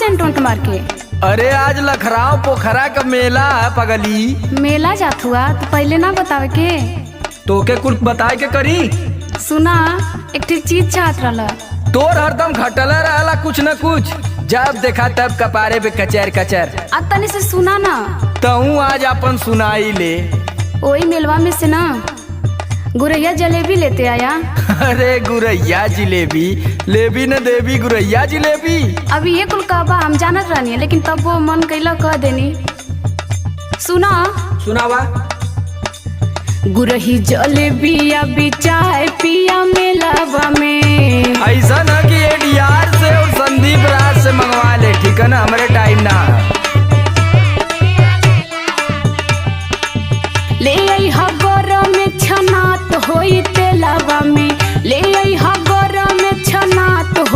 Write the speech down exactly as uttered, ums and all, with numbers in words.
सेंट ओंट मार के। अरे, आज लखराव पोखरा का मेला है पगली। मेला जात हुआ तो पहले ना बतावे के? तोके कुल बताए के करी। सुना, एक ठे चीज चाहत रहला। तोर हरदम घटला रहला कुछ न कुछ, जब देखा तब कपारे पे कचर कचर। अब तनी से सुना ना। तहूँ आज अपन सुनाई ले। ओही मेलवा में से ना गुरैया जलेबी लेते आया। अरे गुरैया जिलेबी, लेबी न देबी गुरैया जिलेबी। अभी ये कुल कहबा हम जानत रहनी है, लेकिन तब वो मन कैला कह देनी। सुना। सुनावा। गुरही जलेबिया बिचाए पिया मेलावा में। ऐसा ना कि एडीआर से और संदीप राज से मंगवा ले, ठीक है ना, हमरे टाइम ना।